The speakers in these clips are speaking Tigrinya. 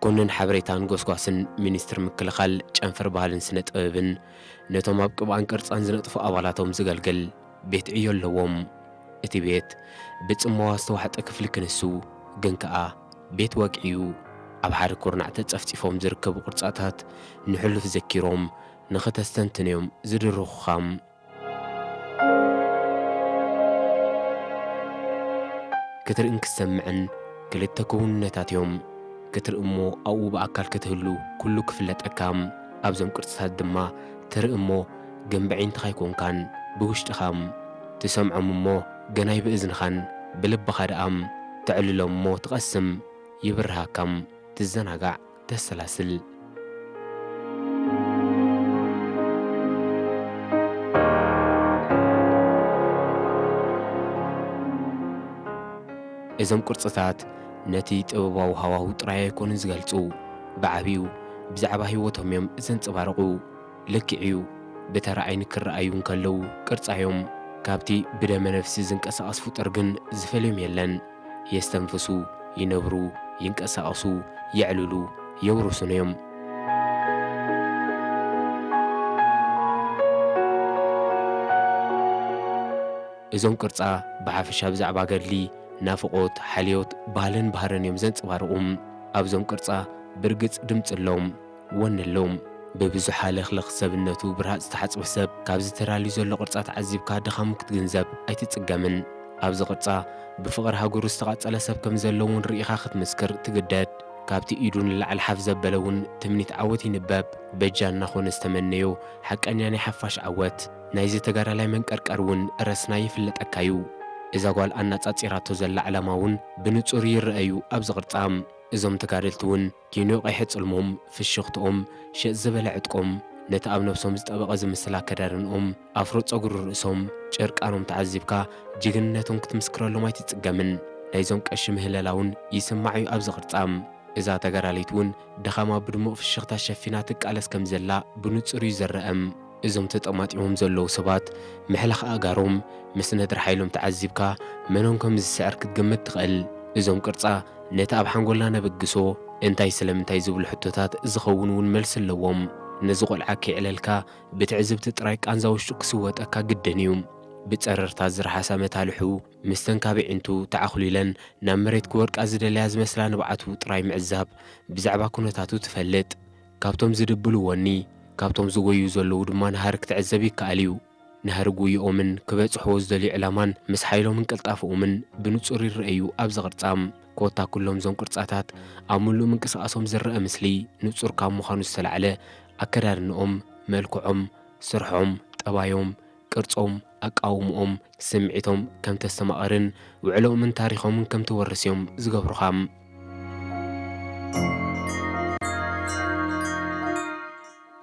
ኮንን ሓበሬታን ጎስጓስን ሚኒስትሪ ምክልኻል ጨንፈር ባህልን ስነ ጥበብን ነቶም ኣብ ቅብኣን ቅርጻን ዝነጥፉ ኣባላቶም ዝገልግል ቤት ዕዮ ኣለዎም። እቲ ቤት ብጽመዋ ዝተዋሕጠ ክፍሊ ክንሱ ግን ከኣ ቤት ወግዒ እዩ። ኣብ ሓደ ኩርናዕ ተጸፍጺፎም ዝርከቡ ቅርጻታት ንሕሉፍ ዘኪሮም ንኽተስተንትን እዮም ዝድርኹኻም። ክትርእን ክትሰምዕን ክልተ ክውንነታት እዮም። ክትርኢ እሞ ኣብኡ ብኣካል ክትህሉ ኩሉ ክፍለጠካ። ኣብዞም ቅርጽታት ድማ ትርኢ እሞ ግን ብዒንትኻ ኣይኮንካን ብውሽጥኻ። ትሰምዖም እሞ ግን ኣይብእዝንኻን ብልብኻ ደኣ። ተዕልሎም እሞ ትቐስም፣ ይብርሃካ፣ ትዘናጋዕ፣ ተሰላስል። እዞም ቅርጽታት ነቲ ጥበባዊ ሃዋሁ ጥራይ ኣይኮኑን ዝገልጹ፣ ብዓቢኡ ብዛዕባ ህይወቶም እዮም ዘንጸባርቑ። ልክዕ እዩ፣ ብተራ ዓይኒ ክረኣዩ እንከለዉ ቅርጻዮም ካብቲ ብደመ ነፍሲ ዝንቀሳቐስ ፍጡር ግን ዝፈልዮም የለን። የስተንፍሱ፣ ይነብሩ፣ ይንቀሳቐሱ፣ የዕልሉ፣ የውርሱን እዮም። እዞም ቅርጻ ብሓፈሻ ብዛዕባ ገድሊ፣ ናፍቖት፣ ሓልዮት፣ ባህልን ባህርን እዮም ዘንጸባርቑ። ኣብዞም ቅርጻ ብርግጽ ድምጺ ኣለዎም፣ ወኒ ኣለዎም። ብብዙሕ ሃለኽለኽ ሰብነቱ ብርሃጽ ዝተሓጽበ ሰብ፣ ካብዚ ተዳልዩ ዘሎ ቅርጻ ተዓዚብካ ድኻሙ ክትግንዘብ ኣይትጽገምን። ኣብዚ ቅርጻ ብፍቕሪ ሃገሩ ዝተቓጸለ ሰብ ከም ዘሎ እውን ርኢኻ ክትምስክር ትግደድ። ካብቲ ኢዱ ንላዕሊ ሓፍ ዘበለ እውን ትምኒት ዓወት ይንበብ። በጃ እናኾነ ዝተመነዮ ሓቀኛ ናይ ሓፋሽ ዓወት። ናይዚ ተጋዳላይ መንቀርቀር እውን ረስና ይፍለጠካ እዩ። እዛ ጓል ኣናጻጺራቶ ዘላ ዕላማ እውን ብንጹር ይረአ እዩ ኣብዚ ቅርጻ። እዞም ተጋደልቲ እውን ኪኖ ቀይሐ ጽልሞም፣ ፍሽኽትኦም፣ ሸጥ ዝበለ ዕጥቆም፣ ነቲ ኣብ ነብሶም ዝጠበቐ ዝመስል ኣከዳድንኦም፣ ኣፍሮ ጸጉሪ ርእሶም፣ ጨርቃኖም ተዓዚብካ ጅግንነቶም ክትምስክረሎም ኣይትጽገምን። ናይዞም ቀሺ ምህለላ እውን ይስማዕ እዩ ኣብዚ ቅርጻ። እዛ ተጋዳሊት እውን ድኻማ ብድሙቕ ፍሽኽታ ሸፊና ትቃለስ ከም ዘላ ብንጹር እዩ ዝረኣም። እዞም ተጠማጢሞም ዘለዉ ሰባት ምሕላኽ ኣእጋሮም ምስ ነድሪ ሓይሎም ተዓዚብካ መኖም ከም ዝስዕር ክትግምት ትኽእል። እዞም ቅርጻ ነቲ ኣብ ሓንጎልና ነብግሶ እንታይ ስለምንታይ ዝብሉ ሕቶታት ዝኸውን እውን መልሲ ኣለዎም። ነዚ ቆልዓ ከይዕለልካ ብትዕዝብቲ ጥራይ ቃንዛ ውሽጡ ክስወጠካ ግድን እዩ። ብጸረርታ ዝረሓሳ መታልሑ ምስ ተንካብ ኣዒንቱ ተዓኹሊለን ናብ መሬት ክወድቃ ዝደለያ ዝመስላ ንብዓቱ ጥራይ ምዕዛብ ብዛዕባ ኩነታቱ ትፈልጥ። ካብቶም ዝድብሉ ወኒ፣ ካብቶም ዝጎዩ ዘለዉ ድማ ናህሪ ክትዕዘብ ይከኣል እዩ። ናህሪ ጉይኦምን ክበጽሕዎ ዝደልዩ ዕላማን ምስ ሓይሎምን ቅልጣፈኦምን ብንጹር ይረኣዩ ኣብዚ ቅርጻ። ኮታ ኩሎም እዞም ቅርጻታት ኣብ ምሉእ ምንቅስቓሶም ዝረኣ ምስሊ ንጹር ካብ ምዃኑ ዝተላዕለ ኣከዳድንኦም፣ መልክዖም፣ ስርሖም፣ ጠባዮም፣ ቅርጾም፣ ኣቃውምኦም፣ ስምዒቶም ከም ተስተማቕርን ውዕሎኦምን ታሪኾምን ከም ትወርስ እዮም ዝገብሩኻ።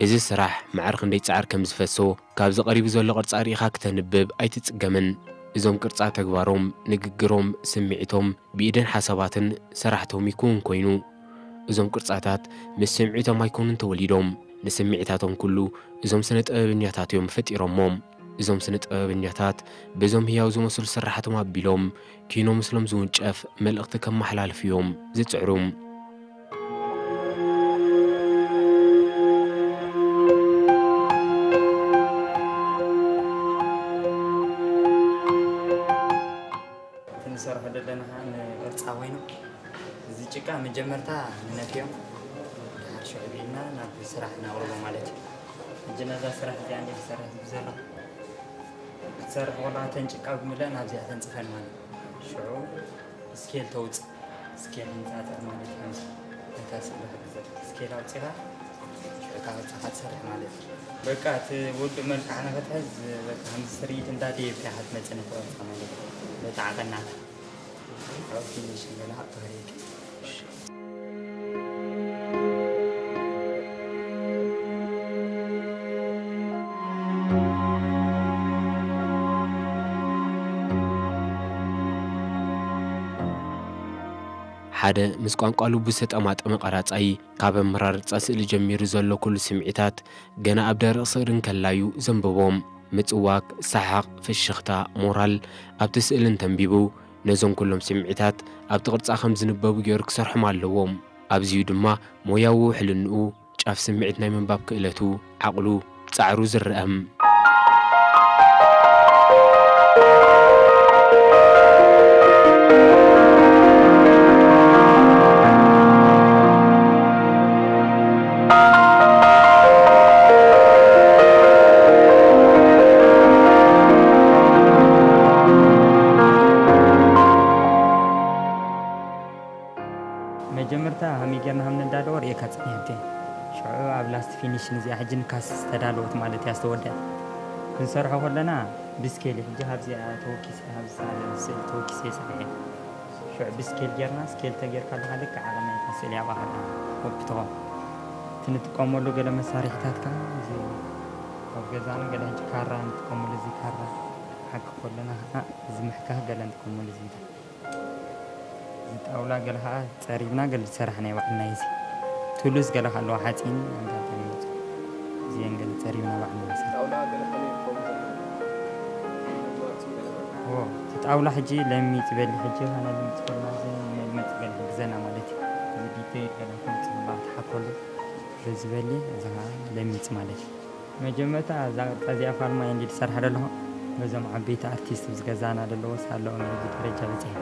እዚ ስራሕ ማዕረ ክንደይ ጻዕሪ ከም ዝፈሶ ካብዚ ቀሪቡ ዘሎ ቅርጻ ርኢኻ ክተንብብ ኣይትጽገምን። እዞም ቅርጻ ተግባሮም፣ ንግግሮም፣ ስምዒቶም ብኢደን ሓሳባትን ሰራሕቶም ይክውን ኮይኑ። እዞም ቅርጻታት ምስ ስምዒቶም ኣይኮኑን ተወሊዶም። ንስምዒታቶም ኩሉ እዞም ስነ ጥበበኛታት እዮም ፈጢሮሞም። እዞም ስነ ጥበበኛታት በዞም ህያው ዝመስሉ ስራሓቶም ኣቢሎም ኪኖ ምስሎም ዝውንጨፍ መልእኽቲ ከመሓላልፉ እዮም ዝጽዕሩ። እቲ ንሰርሖ ዘለና ኸዓ ንቅርጻ ኮይኑ፣ እዚ ጭቃ መጀመርታ ንነፍዮ፣ ድሓር ሽዑ ኢልና ናብ ስራሕ ነቕርቦ ማለት እዩ። ሕጂ ነዛ ስራሕ እዚኣ እንዴ ትሰርሕ ትብል ዘለኹ? ክትሰርሕ ከለኻ እተን ጭቃ ብምልአን ኣብዚኣ ተንጽፈን ማለት እዩ። ሽዑ ስኬል ተውጽእ፣ ስኬል ምጻጸር ማለት እዩ። ከምዚ ነታ ስእሊ ክትገጽ ስኬል ኣውጺኻ ሽዑ ካብ ኣውጻኻ ትሰርሕ ማለት እዩ። በቃ እቲ ውዱእ መልክዓ ንኽትሕዝ በቃ ከምዚ ስርኢት እንዳደየብካ ኢኻ ትመጽእ ነቲ ቅርጻ ማለት እዩ። በቲ ዓቐናታ ኣብ ፊኒሽንግ ገለ ሃብ ተኽሪድ። ሓደ ምስ ቋንቋ ልቡ ዝተጠማጠመ ቀራጻይ፣ ካብ ኣመራርጻ ስእሊ ጀሚሩ ዘሎ ኩሉ ስምዒታት ገና ኣብ ደረቕ ስእሊ እንከላዩ ዘንብቦም። ምጽዋክ፣ ሰሓቕ፣ ፍሽኽታ፣ ሞራል ኣብቲ ስእሊ እንተንቢቡ፣ ነዞም ኩሎም ስምዒታት ኣብቲ ቅርጻ ከም ዝንበቡ ገይሩ ክሰርሖም ኣለዎ። ኣብዚ'ዩ ድማ ሞያዊ ውሕልንኡ፣ ጫፍ ስምዒት ናይ ምንባብ ክእለቱ፣ ዓቕሉ፣ ጻዕሩ ዝረኣም። መጀመርታ ከመይ ጌርና ከም ነዳለዎ ርእየካ ጸኒሐ። ሽዑ ኣብ ላስት ፊኒሽን እዚኣ ሕጂ ንካስ ዝተዳለወት ማለት እያ ዝተወደአ። ክንሰርሖ ከለና ብስኬል እዩ። ሕጂ ካብዚኣ ተወኪሰ፣ ካብዚ ሳለ ስእሊ ተወኪሰ እየ ሰሪሐ። ሽዑ ብስኬል ጌርና፣ ስኬል ተጌርካ ኣለኻ ልክዕ ዓቐን ናይታ ስእሊ ኣብኣ ከላ ኮፒ ትኾን። እቲ ንጥቀመሉ ገለ መሳርሒታት ከኣ እዚ ኣብ ገዛና ገለ ሕጂ ካራ ንጥቀመሉ፣ እዚ ካራ ሓቂ ከለና ከኣ እዚ ምሕካኽ ገለ ንጥቀመሉ እዚ እዚ ጣውላ ገለ ኸዓ ጸሪብና ገለ ዝሰራሕናዮ ባዕልና እዩ። እዚ ቱልስ ገለ ከ ኣለዋ ሓጺን ኣጋጣሚ ይመጽእ። እዚአን ገለ ጸሪብና ባዕልና ንሰርሕ። ጣውላ ገለ ከመይ ክኸውን ዘለዎ? ኦ፣ እቲ ጣውላ ሕጂ ለሚጽ በሊ፣ ሕጂ ኸነ ለሚጽ ኮልና እዚ መልመጽ ገለ ክሕግዘና ማለት እዩ። እዚ ዲቴይል ገለ ከምጽእ ባር ተሓኮሉ በዚ በሊ፣ እዚ ኸዓ ለሚጽ ማለት እዩ። መጀመርታ እዛ ቅርጻ እዚኣ ፋልማ እየ እንዲ ዝሰርሓ ዘለኹ። በዞም ዓበይቲ ኣርቲስት ኣብዚ ገዛና ዘለዉ ሳለኦም እዩ እዚ ደረጃ በጺሐ።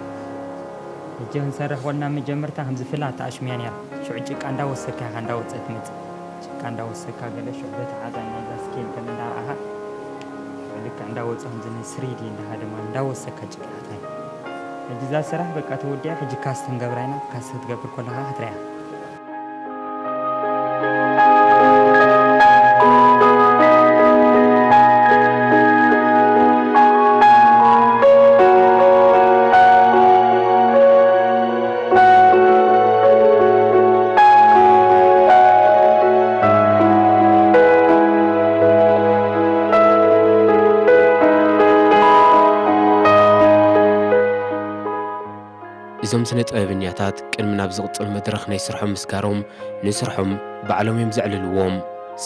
ሕጂ ክንሰርሕ ኮልና መጀመርታ ከምዚ ፍላት ተኣሽሙ እያ ነይራ። ሽዑ ጭቃ እንዳወሰድካ ኢኻ እንዳወጸት ትመጽእ። ጭቃ እንዳወሰድካ ገለ ሽዑ በቲ ዓጻን ናይዛ ስኬል ገለ እንዳረኣኻ ሽዑ ልክዕ እንዳወጸ ከምዚ ን ስሪ ዲ እንዳሃደ ማለት እንዳወሰድካ ጭቃ ክትመጽእ። ሕጂ እዛ ስራሕ በቃ ተወዲኣ፣ ሕጂ ካስት ክንገብራ ኢና። ካስት ክትገብር ከለኻ ክትሪኣ። እዞም ስነ ጥበበኛታት ቅድሚ ናብ ዝቕጽል መድረኽ ናይ ስርሖም ምስጋሮም፣ ንስርሖም ባዕሎም እዮም ዘዕልልዎም።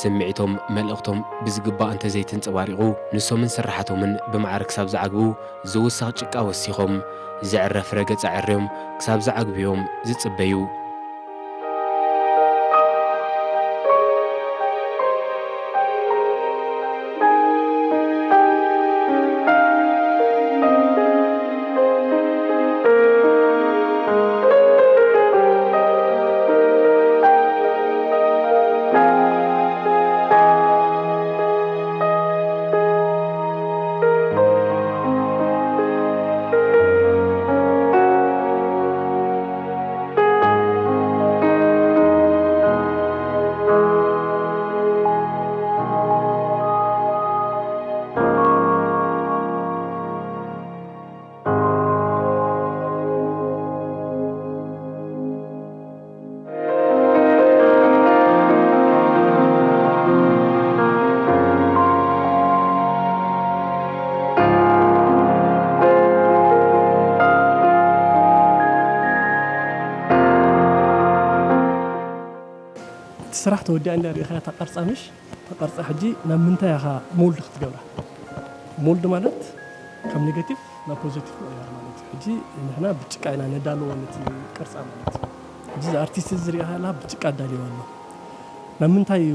ስምዒቶም፣ መልእኽቶም ብዝግባእ እንተዘይተንጸባሪቑ፣ ንሶምን ስርሓቶምን ብማዕረ ክሳብ ዝዓግቡ ዝውሰኽ ጭቃ ወሲኾም፣ ዝዕረፍ ረገጽ ኣዐርዮም ክሳብ ዝዓግቡ እዮም ዝጽበዩ። እቲ ስራሕ ተወዲኣ እንድያ ርኢኻያ እታ ቅርጻ፣ ምሽ? እታ ቅርጻ ሕጂ ናብ ምንታይ ኢኻ ሞልድ ክትገብራ? ሞልድ ማለት ካብ ኔጋቲቭ ናብ ፖዚቲቭ ምቕያር ማለት እዩ። ሕጂ ንሕና ብጭቃ ኢና ነዳልዎ ነቲ ቅርጻ ማለት እዩ። ሕጂ እዚ ኣርቲስት እዚ ዝሪኣ ከለኻ ብጭቃ ኣዳልይዋ ኣሎ። ናብ ምንታይ እዩ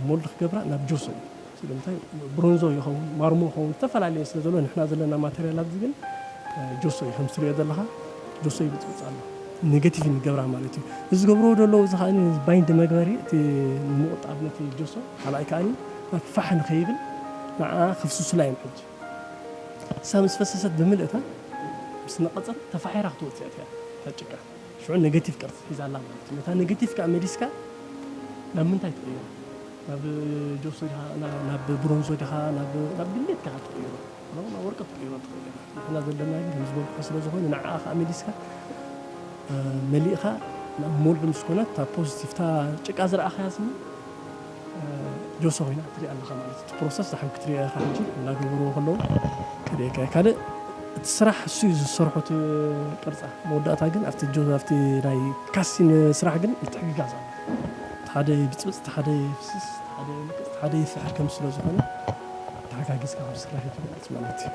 ሞልድ ክገብራ? ናብ ጆሶ እዩ። ስለምንታይ ብሮንዞ ይኸውን፣ ማርሞ ይኸውን፣ ዝተፈላለየ ስለ ዘሎ ንሕና ዘለና ማተርያል ኣብዚ ግን፣ እ፣ ጆሶ እዩ። ከም ትሪኦ ዘለኻ ጆሶ ይብፅብፅ ኣሎ። ኔጋቲቭ ንገብራ ማለት እዩ። እዚ ዝገብርዎ ዘለዉ እዚ ከኣ ባይንድ መግበሪ እቲ ንምቑጣብ ነቲ ጆሶ፣ ካልኣይ ከኣ ናብ ፋሕ ንኸይብል ንዓ ከፍስሱላ እዮም። ሕጂ እሳ ምስ ፈሰሰት ብምልእታ ምስ ነቐጸት ተፋሒራ ክትወጽእ እያ እታ ጭቃ። ሽዑ ኔጋቲቭ ቅርጺ ሒዛ ኣላ ማለት እዩ። ነታ ኔጋቲቭ ከኣ መሊስካ ናብ ምንታይ ትቕይሮ? ናብ ጆሶ ዲኻ? ና-፣ ናብ ብሮንዞ ዲኻ? ናብ፣ ናብ ድሌትካ ኢኻ ትቕይሮ። ናብ፣ ናብ ወርቂ ክትቕይሮ ትኽእል ኢኻ። ንሕና ዘለና ግን ከም ዝበልኩኻ ስለ ዝኾነ ንዓኣ ከኣ መሊስካ፣ እ፣ መሊእኻ ናብ ሞልድ ምስ ኮነት እታ ፖዚቲቭ፣ እታ ጭቃ ዝረኣኻያ ስኒ ጆሶ ኮይና ክትሪኣ ኣለኻ ማለት እዩ። እቲ ፕሮሰስ ዝሓን ክትሪኦ ኢኻ ሕጂ እናገበርዎ ከለዉ ክርእየካ እየ። ካልእ እቲ ስራሕ እሱ እዩ ዝሰርሖ እቲ ቅርጻ። መወዳእታ ግን ኣብቲ ጆ-፣ ኣብቲ ናይ ካስቲን ስራሕ ግን ምትሕግጋዝ ኣሎ። እቲ ሓደ ይብጽብጽ፣ እቲ ሓደ ይፍስስ፣ እቲ ሓደ ይምቅጽ፣ እቲ ሓደ ይፍሕር ከም ስለ ዝኾነ ተሓጋጊዝካ ከም ዝስራሕ እዩ ዝብለጽ ማለት እዩ።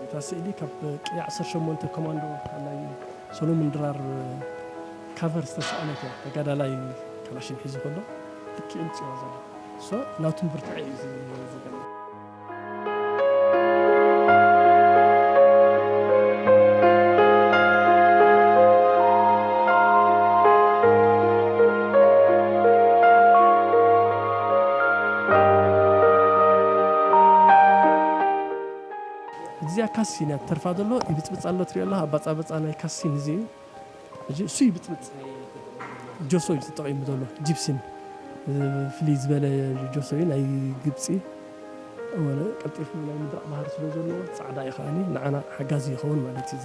እታ ስእሊ ካብ ቅያ ዓሰርተ ሸሞንተ ኮማንዶ ናይ ሰሎሞን ድራር ካቨር ዝተሰኣለት እያ። ተጋዳላይ ካላሽን ሒዙ ከሎ ልክዕ ይምፅዋ ዘሎ። ሶ ናቱን ብርትዐ እዩ እዚ ዝገርም። እዚኣ ካሲን እያ ትተርፋ ዘሎ። ይብፅብፅ ኣሎ ትሪኦ ኣለኻ። ኣባፃብፃ ናይ ካሲን እዚ እዩ። ሕጂ እሱ ይብፅብፅ። ጆሶ እዩ ተጠቒሙ ዘሎ። ጂፕሲን፣ እ፣ ፍልይ ዝበለ ጆሶ እዩ፣ ናይ ግብፂ። ወለ ቀልጢፉ ናይ ምድራቕ ባህሪ ስለ ዘለዎ፣ ፃዕዳ እዩ ከዓኒ፣ ንዓና ሓጋዚ ይኸውን ማለት እዩ።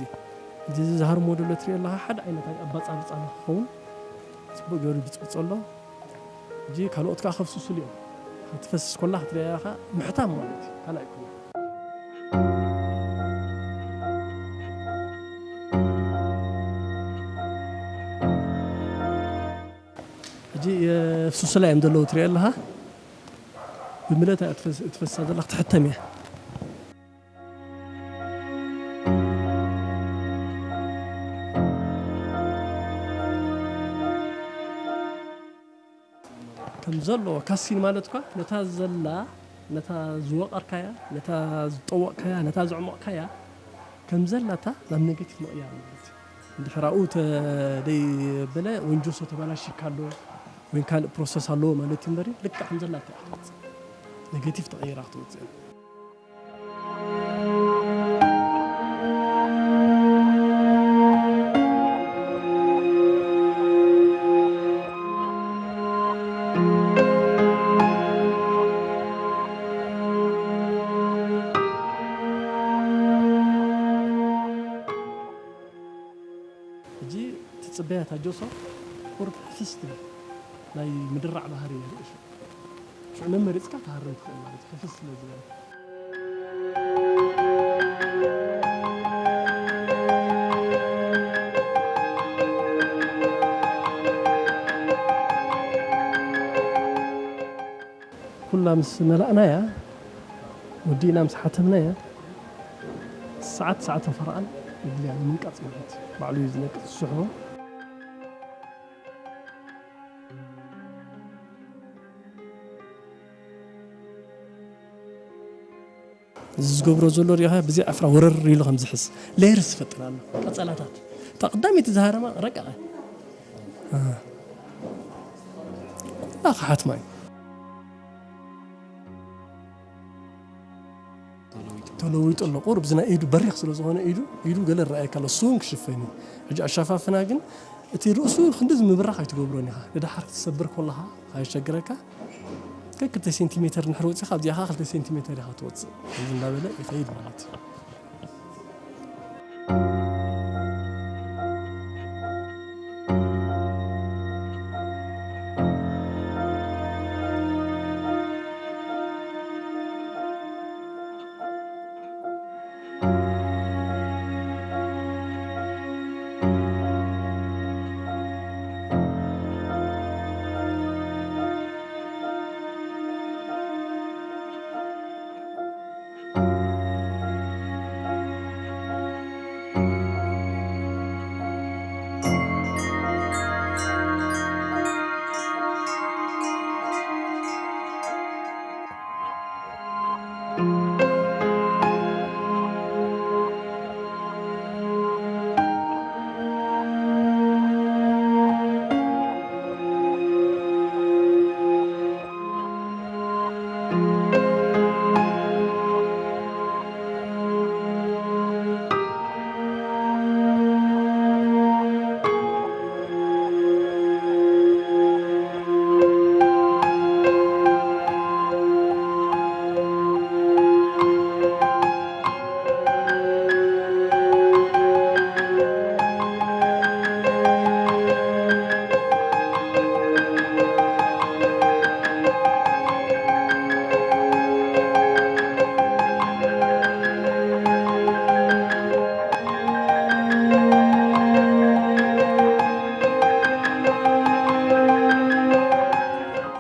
እዚ፣ እዚ ዝሃርሞ ዘሎ ትሪኦ ኣለኻ፣ ሓደ ዓይነት ኣባፃብፃ ንክኸውን ፅቡቅ ገይሩ ይብፅብፅ ኣሎ። ሕጂ ካልኦት ከዓ ከፍስሱሉ እዮም። ክትፈስስ ኮላ ክትሪኣ ኢኻ፣ ምሕታም ማለት እዩ፣ ካልእ ኣይኮነን። ሕጂ የፍስሱላ እዮም ዘለዉ፣ ትሪኦ ኣለኻ። ብምለታ እያ ትፈስ-፣ ትፈሳ ዘላ፣ ክትሕተም እያ። ከም ዘለዎ ካሲን ማለት እኳ ነታ ዘላ፣ ነታ ዝወቐርካያ፣ ነታ ዝጠወቕካያ፣ ነታ ዘዕሞቕካያ ከም ዘላታ ናብ ኔጌቲቭ ምቕያር ማለት እዩ። እንድሕር ኣብኡ ተ-፣ ደይበለ ወንጆሶ ተበላሺካ ኣሎ ወይ ካልእ ፕሮሰስ ኣለዎ ማለት እዩ እምበሪ፣ ልክዕ ከም ዘላታ እያ ክትወፅእ። ኔጌቲቭ ተቐይራ ክትወፅእ እያ። ሕጂ ትጽበያ እታ ጆሶ ቁሩብ ሕፍስ ትብል። ናይ ምድራዕ ባህሪ የርኢ ሽዑ። ሽዑ መመሪጽካ ትሃርም ትኽእል ማለት እዩ፣ ሕፍስ ስለ ዝበለ። ኩላ ምስ መላእናያ፣ ወዲእና ምስ ሓተምናያ፣ ሰዓት፣ ሰዓትን ፈረቓን የድልያ ንምንቃጽ ማለት እዩ። ባዕሉ እዩ ዝነቅጽ፣ ዝስሕቦ። እዚ ዝገብሮ ዘሎ ሪኢኻ፣ ብዘይ ዓፍራ ወረር ኢሉ ከም ዝሕዝ ሌየርስ ዝፈጥር ኣሎ። ቀጸላታት። እታ ቀዳመይቲ ዝሃረማ ረቀቐ። አ። ኩላ ክሓትማ እዩ። ተለዊጡ ኣሎ። ቁሩብ እዚ ናይ ኢዱ በሪኽ ስለ ዝኾነ ኢዱ፣ ኢዱ ገለ ይረኣየካ ኣሎ። እሱ እውን ክሽፈን እዩ። ሕጂ ኣሸፋፍና ግን እቲ ርእሱ ክንድዚ ምብራኽ ኣይትገብሮን ኢኻ። ንደሓር ክትሰብር ከለኻ ከየሸግረካ፣ ከክልተ ሴንቲሜተር እንድሕር ወፂኻ፣ ኣብዚኣ ኸዓ ክልተ ሴንቲሜተር ኢኻ ትወፅእ። ከምዚ እንዳበለ ይኸይድ ማለት እዩ።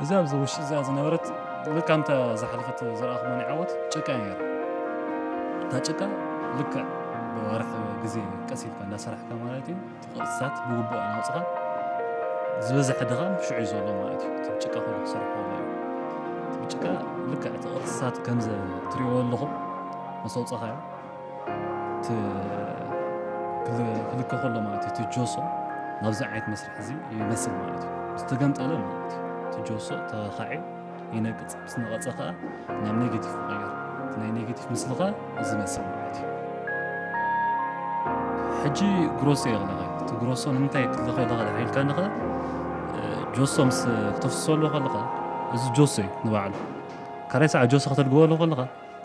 እዛ ኣብዚ ውሽጢ እዚኣ ዝነበረት ልክዕ ከምታ ዝሓለፈት ዝረኣኹሞ ናይ ዓወት ጭቃ እያ ነይራ። እታ ጭቃ ልክዕ ብወርሒ ግዜ ቀስ ኢልካ እንዳሰራሕካ ማለት እዩ፣ እቲ ቅርጽታት ብግቡእ ኣናውጽኻ ዝበዝሐ ድኻም ሽዑ እዩ ዘሎ ማለት እዩ። እቲ ብጭቃ ኮይኑ ክሰርሕ ከሎ እዩ። እቲ ብጭቃ ልክዕ እቲ ቅርፅታት ከምዚ ትሪእዎ ኣለኹም፣ ምስ ኣውፃኻዮ እቲ ክል-፣ ክልከ ከሎ ማለት እዩ። እቲ ጆሶ ናብዚ ዓይነት መስርሕ እዚ ይመስል ማለት እዩ። ዝተገምጠለ ማለት እዩ። እቲ ጆሶ ተኻዒ ይነቅጽ። ምስ ነቐጸ ኸኣ ናብ ኔጌቲቭ ይቕየር። እቲ ናይ ኔጌቲቭ ምስልኻ እዚ መስል ማለት እዩ። ሕጂ ግሮሶ የቕለኸ። እቲ ግሮሶ ንምንታይ ክልኸ ኣለኻ ኢልካ ንኸ፣ እ፣ ጆሶ ምስ ክተፍስሶ ኣለኻ ከለኻ፣ እዚ ጆሶ እዩ ንባዕሉ። ካልኣይ ሰዓት ጆሶ ከተልግቦ ኣለኻ ከለኻ፣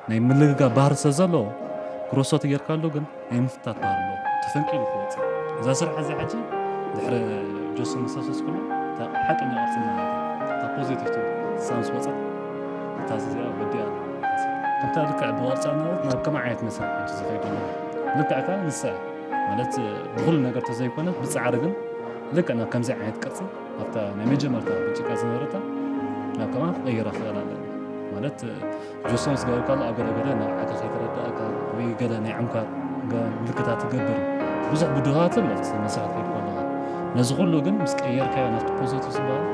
ናይ ምልግጋብ ባህሪ ስለ ዘለዎ፣ ግሮሶ ተጌርካሉ ግን ናይ ምፍታት ባህሪ ኣለዎ። ተፈንቂሉ ክወጽእ። እዛ ስራሕ እዚኣ ሕጂ ድሕሪ ጆሶ ምስ ኣፍሰስኩላ፣ እታ ሓቀኛ ቅርጺ ማለት እዩ። እታ ፖዚቲቭ ትብል ንሳ ምስ ወጸት፣ እታ እዚኣ ወዲኣ ኣላ። ከምታ ልክዕ ብቕርጻ ዝነበረት ናብ ከመይ ዓይነት መስርሕ ሕጂ ዝኸይድ ኣሎ? ልክዕ ከኣ ንሳ እያ። ማለት ብኹሉ ነገር ተዘይኮነት ብጻዕሪ ግን ልክዕ ናብ ከምዚ ዓይነት ቅርጺ ኣብታ ናይ መጀመርታ ብጭቃ ዝነበረታ ናብ ከማን ክቕይራ ክኽእል ኣለኒ። ማለት ጆሶ ምስ ገበርካሉ ኣብ ገለ ገለ ንዓካ ከይተረድኣካ ወይ ገለ ናይ ዕንኳር ገ-፣ ምልክታት ትገብር እዩ። ብዙሕ ብድሆታት ኣሎ ኣብቲ መስርሕ ትኸይድ ከለኻ። ነዚ ኩሉ ግን ምስ ቀየርካዮ ናብቲ ፖዚቲቭ ዝበሃል፣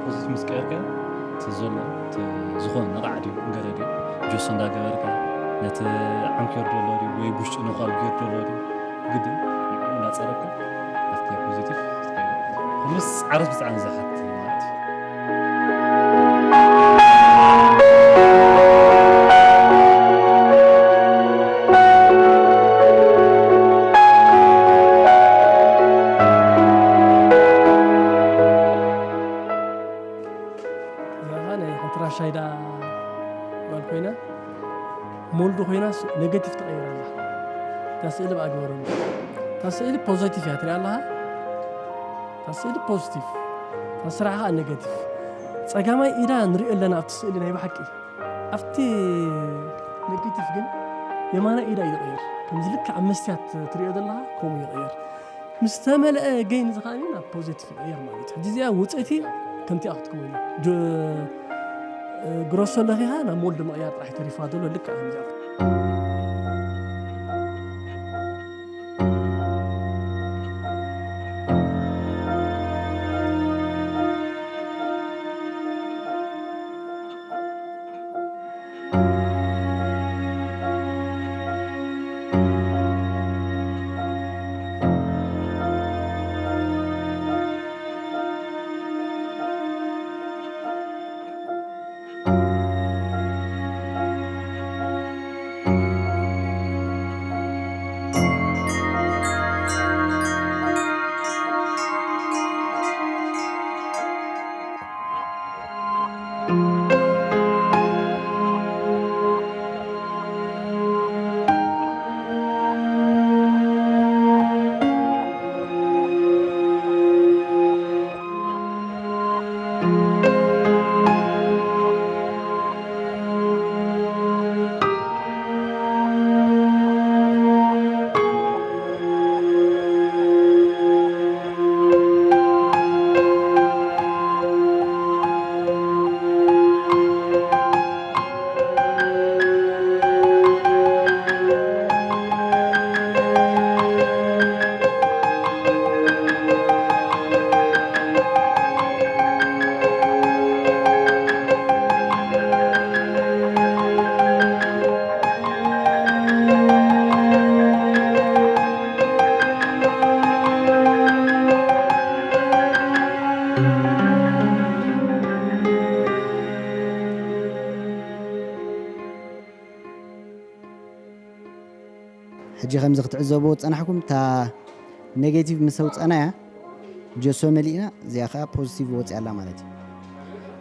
ፖዚቲቭ ምስ ቀየርካዮ እቲ ዘሎ፣ እቲ ዝኾነ ነቓዕ ድዩ፣ ገለ ድዩ፣ ጆሶ እንዳገበርካ ነቲ ዓንኬር ዘሎ ድዩ ወይ ብውሽጡ ነዃል ጌር ዘሎ ድዩ፣ ግድን ንዕኡ እንዳጸረብካ ኣብቲ ናይ ፖዚቲቭ ትኸይድ። ኩሉስ ዓርስ ብጣዕሚ ዝሓትት ማለት እዩ። እዛ ኸኣ ናይ ሓንቲ ራሻይዳ ጓል ኮይና፣ ሞልድ ኮይና ስ-፣ ኔጌቲቭ ትቐይር ኣላ። እታ ስእሊ ብኣግበረሉ። እታ ስእሊ ፖዘቲቭ እያ ትሪኣ ኣለኻ። እታ ስእሊ ፖዚቲቭ፣ እታ ስራሕ ኸኣ ኔጌቲቭ። ጸጋማይ ኢዳ ንሪኦ ኣለና ኣብቲ ስእሊ ናይ ብሓቂ። ኣብቲ ኔጌቲቭ ግን የማናይ ኢዳ እዩ ዝቕየር። ከምዚ ልክዕ ኣብ መስትያት ትሪኦ ዘለኻ ከምኡ ይቕየር። ምስ ተመልአ ገይን እዚ ኸኣ ናብ ፖዘቲቭ ይቕየር ማለት እዩ። ሕጂ እዚኣ ውፅእቲ ከምቲኣ ክትከውን እዩ። ጆ-፣ ግሮሶ ለኺኻ ናብ ሞልድ ምቕያር ጥራሕ ተሪፋ ዘሎ ልክዕ ከምዚኣ። ሕጂ ከምዚ ክትዕዘብዎ ዝጸናሕኩም፣ እታ ኔጌቲቭ ምስ ኣውጻእናያ፣ ጀሶ መሊእና፣ እዚኣ ኸኣ ፖዚቲቭ ወጺኣ ኣላ ማለት እዩ።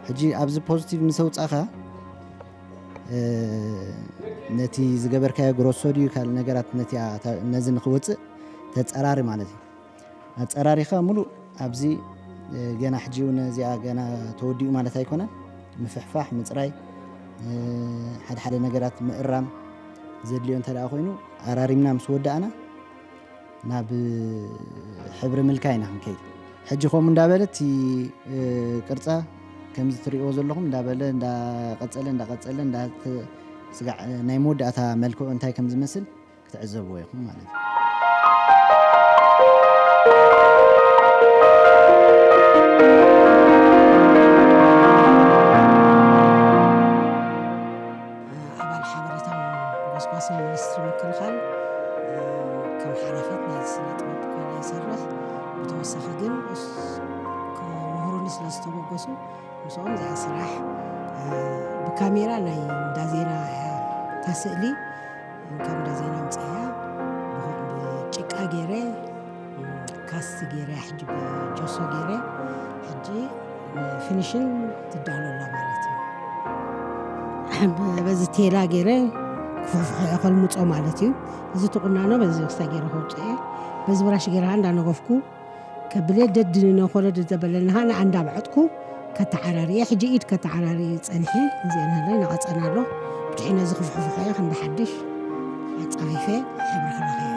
ሕጂ ኣብዚ ፖዚቲቭ ምስ ኣውጻእኻ፣ እ፣ ነቲ ዝገበርካዮ ግሮሶ ድዩ ካልእ ነገራት ነቲ፣ ነዚ ንኽወጽእ ተጸራሪ ማለት እዩ። ኣጸራሪኻ ምሉእ ኣብዚ፣ እ፣ ገና ሕጂ እውን እዚኣ ገና ተወዲኡ ማለት ኣይኮነን። ምፍሕፋሕ፣ ምጽራይ፣ እ፣ ሓደ ሓደ ነገራት ምእራም ዘድልዮ እንተ ደኣ ኮይኑ ኣራሪምና ምስ ወዳእና ናብ ሕብሪ ምልካይ ኢና ክንከይድ። ሕጂ ከምኡ እንዳበለ እቲ፣ እ፣ ቅርጻ ከምዚ ትርእይዎ ዘለኹም እንዳበለ እንዳቐጸለ፣ እንዳቐጸለ፣ እንዳተ-፣ ስጋዕ ናይ መወዳእታ መልክዑ እንታይ ከም ዝመስል ክትዕዘብዎ ኢኹም ማለት እዩ። ብካሜራ ናይ እንዳ ዜና እያ፣ እታ ስእሊ ካብ እንዳ ዜና ኣምፅእያ። ብኸ- ብጭቃ ገይረ፣ ካስት ገይረ፣ ሕጂ ብጆሶ ገይረ፣ ሕጂ ፊኒሽን ትዳሎ ኣላ ማለት እዩ። በዚ ቴላ ገይረ ክፈፍሖ እየ ከልምፆ ማለት እዩ። እዚ ትቁናኖ በዚ ክስታይ ገይረ ከውፅኦ እየ። በዚ ብራሽ ገይረ እንዳነገፍኩ ከብለ ደድንነ ኮለድ ዘበለንሃ ንኣንዳ ብዐጥኩ ከተዓራርየ። ሕጂ ኢድ ከተዓራርየ ጸኒሐ። እዚአን ሃለ ንቐጸና ኣሎ። ብድሕነ ዝኽፍሕፍሖ እየ ከም ብሓድሽ ኣጻፊፈ ሕብሪ ክለኽዮ እየ።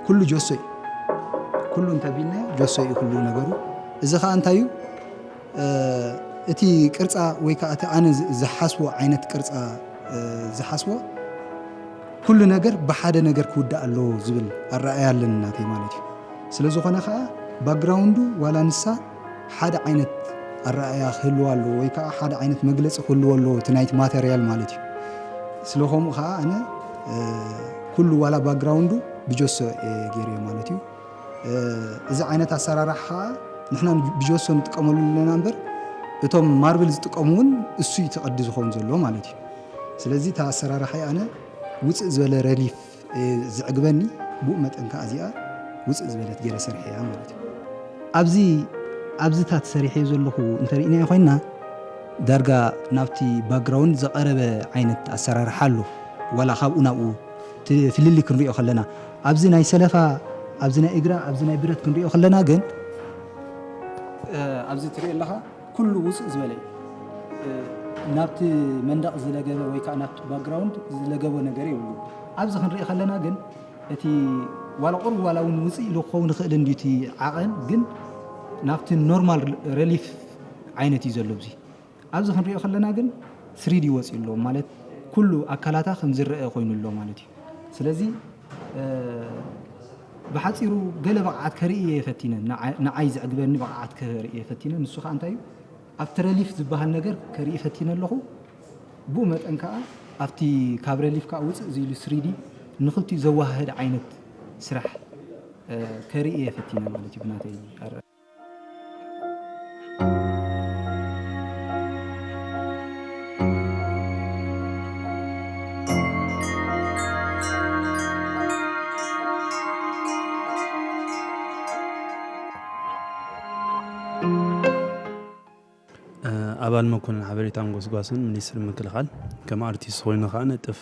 ኩሉ ጆሶ እዩ። ኩሉ እንተቢልና ጆሶ እዩ ኩሉ ነገሩ። እዚ ኸዓ እንታይ እዩ? እ፣ እቲ ቅርጻ ወይ ከዓ እቲ ኣነ ዝ-፣ ዝሓስቦ ዓይነት ቅርጻ፣ እ፣ ዝሓስቦ ኩሉ ነገር ብሓደ ነገር ክውዳእ ኣለዎ ዝብል ኣረኣእያ ኣለኒ ናተይ ማለት እዩ። ስለ ዝኾነ ከዓ ባክግራውንዱ ዋላ ንሳ ሓደ ዓይነት ኣረኣእያ ክህልዋ ኣለዎ ወይ ከዓ ሓደ ዓይነት መግለፂ ክህልዎ ኣለዎ እቲ ናይቲ ማተርያል ማለት እዩ። ስለ ከምኡ ከዓ ኣነ፣ እ፣ ኩሉ ዋላ ባክግራውንዱ ብጆሶ እየ ገይረዮ ማለት እዩ። እ፣ እዚ ዓይነት ኣሰራርሓ ከዓ ንሕና ብጆሶ ንጥቀመሉ ኣለና እምበር እቶም ማርብል ዝጥቀሙ እውን እሱ እዩ እቲ ቅዲ ዝኸውን ዘሎ ማለት እዩ። ስለዚ እታ ኣሰራርሓ ኣነ ውፅእ ዝበለ ረሊፍ፣ እ፣ ዝዕግበኒ ብኡ መጠን ከዓ እዚኣ ውፅእ ዝበለት ገይረ ሰሪሐያ ማለት እዩ። ኣብዚ ኣብዚታት ሰሪሐዮ ዘለኹ እንተሪእናዮ ኮይንና ዳርጋ ናብቲ ባክግራውንድ ዝቐረበ ዓይነት ኣሰራርሓ ኣሎ። ዋላ ካብኡ ናብኡ እቲ ፍልልይ ክንሪኦ ከለና ኣብዚ ናይ ሰለፋ፣ ኣብዚ ናይ እግራ፣ ኣብዚ ናይ ብረት ክንሪኦ ከለና ግን እ፣ ኣብዚ ትሪኦ ኣለኻ ኩሉ ውፅእ ዝበለ እዩ። እ፣ ናብቲ መንደቕ ዝለገበ ወይ ከዓ ናብቲ ባክግራውንድ ዝለገቦ ነገር የብሉ። ኣብዚ ክንሪኦ ከለና ግን እቲ ዋላ ቁሩብ ዋላ እውን ውፅእ ኢሉ ክኸውን ይኽእል እንድዩ እቲ ዓቐን፣ ግን ናብቲ ኖርማል ረሊፍ ዓይነት እዩ ዘሎ። እዚ ኣብዚ ክንሪኦ ከለና ግን ስሪዲ ወፂኡ ኣሎ ማለት ኩሉ ኣካላታ ከም ዝረአ ኮይኑ ኣሎ ማለት እዩ። ስለዚ፣ እ፣ ብሓፂሩ ገለ ብቕዓት ከርኢ እየ ፈቲነ፣ ንዓ-፣ ንዓይ ዘዕግበኒ ብቕዓት ከርኢ እየ ፈቲነ። ንሱ ከዓ እንታይ እዩ? ኣብቲ ረሊፍ ዝበሃል ነገር ከርኢ ፈቲነ ኣለኹ። ብኡ መጠን ከዓ ኣብቲ ካብ ረሊፍ ከዓ ውፅእ ዝኢሉ ስሪዲ ንኽልቲኡ ዘወሃህድ ዓይነት ስራሕ፣ እ፣ ከርኢ እየ ፈቲነ ማለት እዩ ብናተይ ኣረ- ኣባል መኮንን ሓበሬታን ጎስጓስን ሚኒስትሪ ምክልኻል፣ ከም ኣርቲስት ኮይኑ ከኣ ነጥፍ።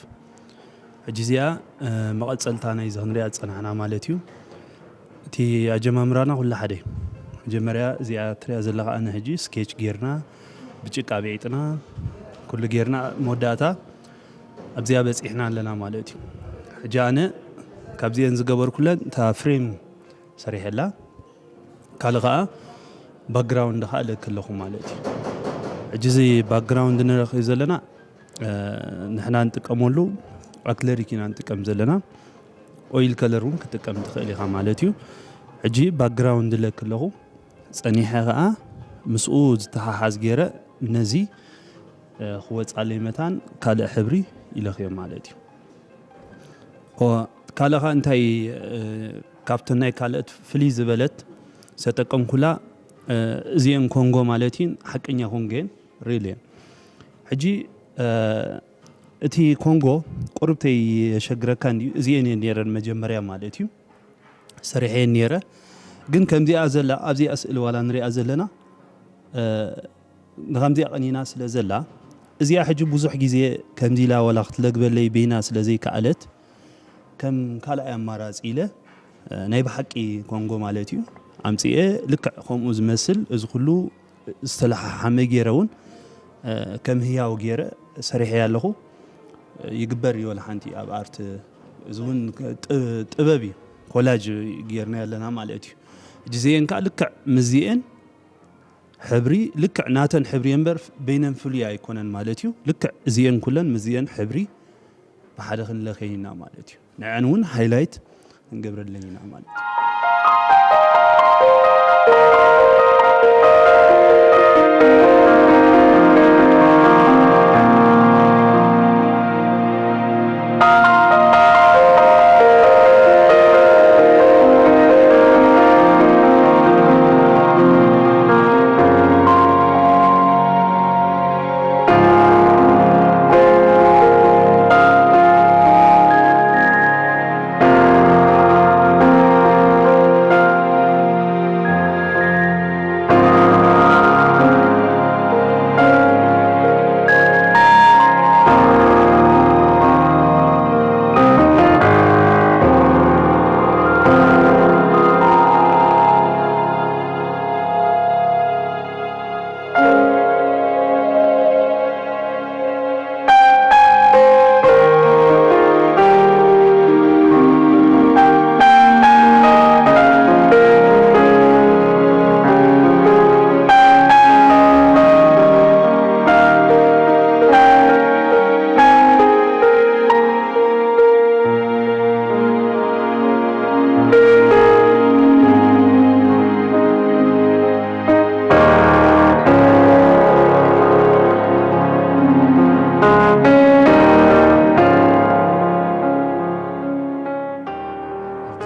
ሕጂ እዚኣ፣ እ፣ መቐጸልታ ናይዚ ክንሪኣ ዝጸናሕና ማለት እዩ። እቲ ኣጀማምራና ኩሉ ሓደ እዩ። መጀመርያ እዚኣ ትሪኣ ዘለኻ ኣነ ሕጂ ስኬች ጌርና፣ ብጭቃ ብዒጥና፣ ኩሉ ጌርና መወዳእታ ኣብዚኣ በጺሕና ኣለና ማለት እዩ። ሕጂ ኣነ ካብዚአን ዝገበርኩለን እታ ፍሬም ሰሪሐላ፣ ካልእ ኸዓ ባክግራውንድ ኸዓ እለኪ ኣለኹ ማለት እዩ። ሕጂ እዚ ባክግራውንድ ንረኽብ ዘለና፣ እ፣ ንሕና ንጥቀመሉ ኣክለሪክ ኢና ንጥቀም ዘለና። ኦይል ከለር እውን ክትጥቀም ትኽእል ኢኻ ማለት እዩ። ሕጂ ባክግራውንድ እለኪ ኣለኹ። ጸኒሐ ኸዓ ምስኡ ዝተሓሓዝ ገይረ ነዚ፣ እ፣ ክወጻለይ መታን ካልእ ሕብሪ ኢለኽዮ ማለት እዩ። ኦ፣ ካልእ ኸዓ እንታይ፣ እ፣ ካብተን ናይ ካልኦት ፍልይ ዝበለት ዝተጠቀምኩላ፣ እ፣ እዚአን ኮንጎ ማለት እዩ፣ ሓቀኛ ኮንጎ እየን፣ ሪል እየን። ሕጂ፣ እ፣ እቲ ኮንጎ ቁሩብ ተየሸግረካ እንድዩ፣ እዚአን እየን ነይረን መጀመርያ ማለት እዩ። ሰሪሐየን ነይረ። ግን ከምዚኣ ዘላ፣ ኣብዚኣ ስእሊ ዋላ ንሪኣ ዘለና፣ እ፣ ንኸምዚኣ ቀኒና ስለ ዘላ፣ እዚኣ ሕጂ ብዙሕ ግዜ ከምዚ ኢላ ዋላ ክትለግበለይ በይና ስለ ዘይከኣለት፣ ከም ካልኣይ ኣማራጺ ኢለ፣ እ፣ ናይ ብሓቂ ኮንጎ ማለት እዩ፣ ኣምጺኤ ልክዕ ከምኡ ዝመስል እዚ ኩሉ ዝተለሓሓመ ገይረ እውን፣ እ፣ ከም ህያው ገይረ ሰሪሐያ ኣለኹ። ይግበር እዩ፣ ወላ ሓንቲ ኣብ ኣርት፣ እዚ እውን ጥ-፣ ጥበብ እዩ። ኮላጅ ገይርና ኣለና ማለት እዩ። ሕጂ እዚኤን ከዓ ልክዕ ምስዚኤን ሕብሪ፣ ልክዕ ናተን ሕብሪ እምበር በይነን ፍሉይ ኣይኮነን ማለት እዩ። ልክዕ እዚኤን ኩለን ምስዚኤን ሕብሪ ብሓደ ክንለኸይ ኢና ማለት እዩ። ንዐን እውን ሃይላይት ክንገብረለን ኢና ማለት እዩ።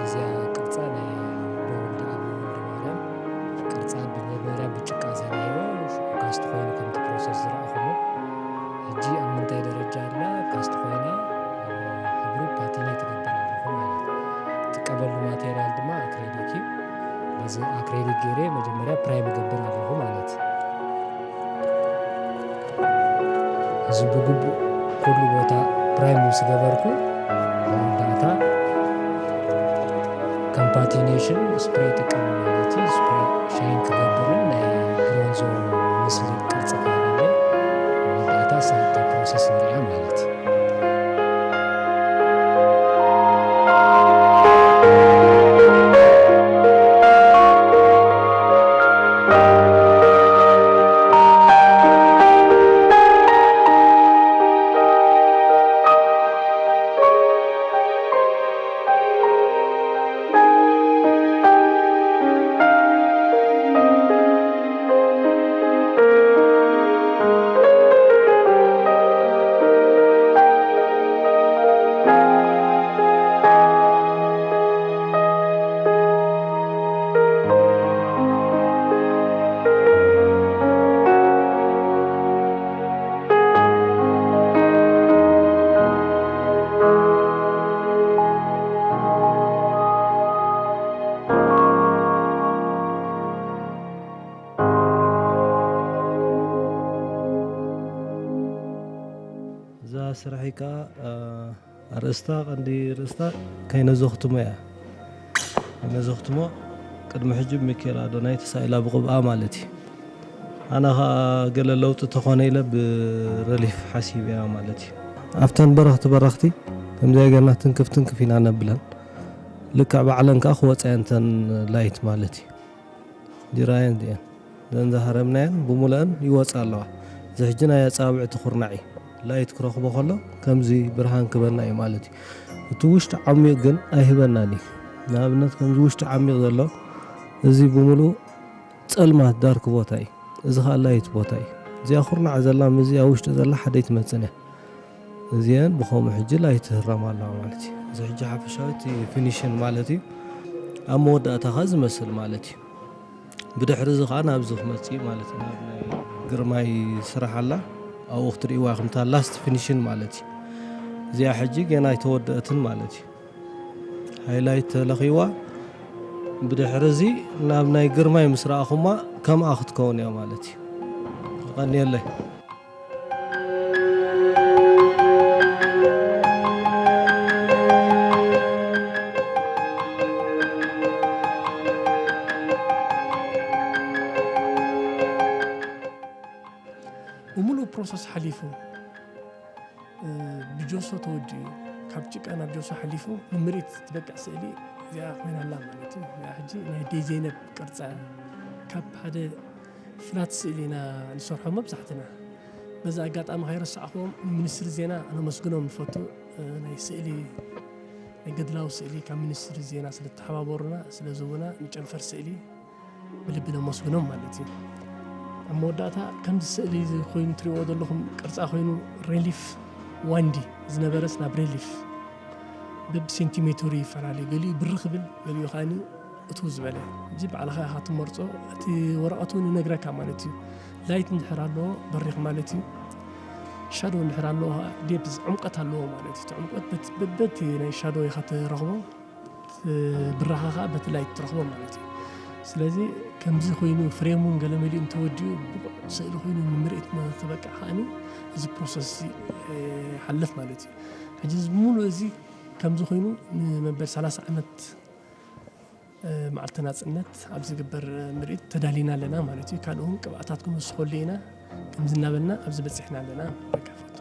እዚኣ ቅርጻ ናይ ኣቦ ወልደኣብ ወልደማርያም፣ ቅርጻ ብመጀመርያ ብጭቃ ሰሪሐዮ፣ ሽዑ ካስት ኮይኑ ከምቲ ፕሮሰስ ዝረኣኹሞ። ሕጂ ኣብ ምንታይ ደረጃ ኣላ? ካስት ኮይና፣ ኣብ ሕብሪ ፓቲኔ ትገብር ኣለኹ ማለት እዩ። ትቀበሉ ማቴሪያል ድማ ኣክሬሊክ እዩ። በዚ ኣክሬሊክ ገይረ መጀመርያ ፕራይም እገብር ኣለኹ ማለት እዩ። እዚ ብግቡእ ኩሉ ቦታ ፕራይም ምስ ገበርኩ፣ መወዳእታ ከም ፓቲኔሽን ስፕሬ ይጥቀም ማለት እዩ። ስፕሬ ሻይን ክገብርን ናይ ብሮንዞ ምስሊ ቅርጺ ክህበለይ፣ መወዳእታ ሳይታ ፕሮሰስ ንሪኣ ማለት እዩ። እዛ ስራሐይ ከኣ፣ እ፣ ኣርእስታ፣ ቀንዲ ርእስታ ከይነዘኽትሞ እያ። ከይነዘኽትሞ ቅድሚ ሕጂ ብሚካኤል ኣዶናይ ተሳኢላ ብቕብኣ ማለት እዩ። ኣነ ኸኣ ገለ ለውጢ ተኾነ ኢለ ብረሊፍ ሓሲበያ ማለት እዩ። ኣብተን በረኽቲ በረኽቲ ከምዚኣ ጌርና ትንክፍ ትንክፍ ኢና ነብለን። ልክዕ ባዕለን ከኣ ክወጻ እየን እተን ላይት ማለት እዩ። ጅራየን እዚአን። እዘን ዝሃረምናየን ብሙሉአን ይወጻ ኣለዋ። እዚ ሕጂ ናይ ኣጻብዕቲ ኩርናዕ እዩ። ላይት ክረኽቦ ከሎ ከምዚ ብርሃን ክበና እዩ ማለት እዩ። እቲ ውሽጢ ዓሚቕ ግን ኣይህበናን እዩ። ንኣብነት ከምዚ ውሽጢ ዓሚቕ ዘሎ እዚ ብሙሉኡ ጸልማት ዳርክ ቦታ እዩ። እዚ ኸኣ ላይት ቦታ እዩ። እዚኣ ኩርናዕ ዘላ ምስ እዚኣ ውሽጢ ዘላ ሓደ ኣይትመጽእን እያ። እዚአን ብኸምኡ ሕጂ ላይት ትህረም ኣለዋ ማለት እዩ። እዚ ሕጂ ሓፈሻዊ እቲ ፊኒሽን ማለት እዩ። ኣብ መወዳእታ ኸኣ ዝመስል ማለት እዩ። ብድሕሪ እዚ ኸኣ ናብዚ ክመጽእ እዩ ማለት እዩ። ናብ ናይ ግርማይ ስራሕ ኣላ፣ ኣብኡ ክትርእይዋ ኢኹም፣ እታ ላስት ፊኒሽን ማለት እዩ። እዚኣ ሕጂ ገና ኣይተወደአትን ማለት እዩ። ሃይላይት ተለኺዋ፣ ብድሕሪ እዚ ናብ ናይ ግርማይ ምስ ረኣኹማ ከምኣ ክትከውን እያ ማለት እዩ። የቐንየለይ። ብምሉእ ፕሮሰስ ሓሊፉ፣ እ፣ ብጆሶ ተወዲኡ፣ ካብ ጭቃ ናብ ጆሶ ሓሊፉ ንምርኢት ትበቅዕ ስእሊ እዚኣ ኮይና ኣላ ማለት እዩ። እዚኣ ሕጂ ናይ ደይ ዘይነብ ቅርጻ እያ። ካብ ሓደ ፍላት ስእሊ ኢና ንሰርሖ መብዛሕትና። በዚ ኣጋጣሚ ከይረሳዕኹዎም ንሚኒስትሪ ዜና ነመስግኖም ንፈቱ። እ፣ ናይ ስእሊ፣ ናይ ገድላዊ ስእሊ ካብ ሚኒስትሪ ዜና ስለ ተሓባበሩና፣ ስለ ዝህቡና ንጨንፈር ስእሊ ብልቢ ነመስግኖም ማለት እዩ። ኣብ መወዳእታ ከምዚ ስእሊ እዚ ኮይኑ ትሪእዎ ዘለኹም ቅርጻ ኮይኑ ሬሊፍ ዋን ዲ ዝነበረስ ናብ ሬሊፍ በብሴንቲሜተሩ ይፈላለ። ገሊኡ ብር ክብል፣ ገሊኡ ከኣኒ እትው ዝበለ። እዚ ባዕልኻ ኢኻ ትመርጾ። እቲ ወረቐት እውን ይነግረካ ማለት እዩ። ላይት እንድሕር ኣለዎ በሪኽ ማለት እዩ። ሻዶ እንድሕር ኣለዎ ከዓ ዴፕዝ፣ ዕምቀት ኣለዎ ማለት እዩ። እቲ ዕምቀት በቲ፣ በበቲ ናይ ሻዶ ኢኻ ትረኽቦ። ብራኻ ኸዓ በቲ ላይት ትረኽቦ ማለት እዩ። ስለዚ ከምዚ ኮይኑ ፍሬም እውን ገለ መሊኡ እንተወዲኡ ብቑዕ ስእሊ ኮይኑ ንምርኢት ንክበቅዕ ከዓኒ እዚ ፕሮሰስ እዚ፣ እ፣ ይሓልፍ ማለት እዩ። ሕጂ እዚ ሙሉእ እዚ ከምዚ ኮይኑ ንመበል ሰላሳ ዓመት፣ እ፣ መዓልቲ ናጽነት ኣብ ዝግበር ምርኢት ተዳሊና ኣለና ማለት እዩ። ካልእ እውን ቅብኣታት ክንውስኸሉ ኢና። ከምዚ እናበልና ኣብዚ በጺሕና ኣለና። በቃ ፈቱ።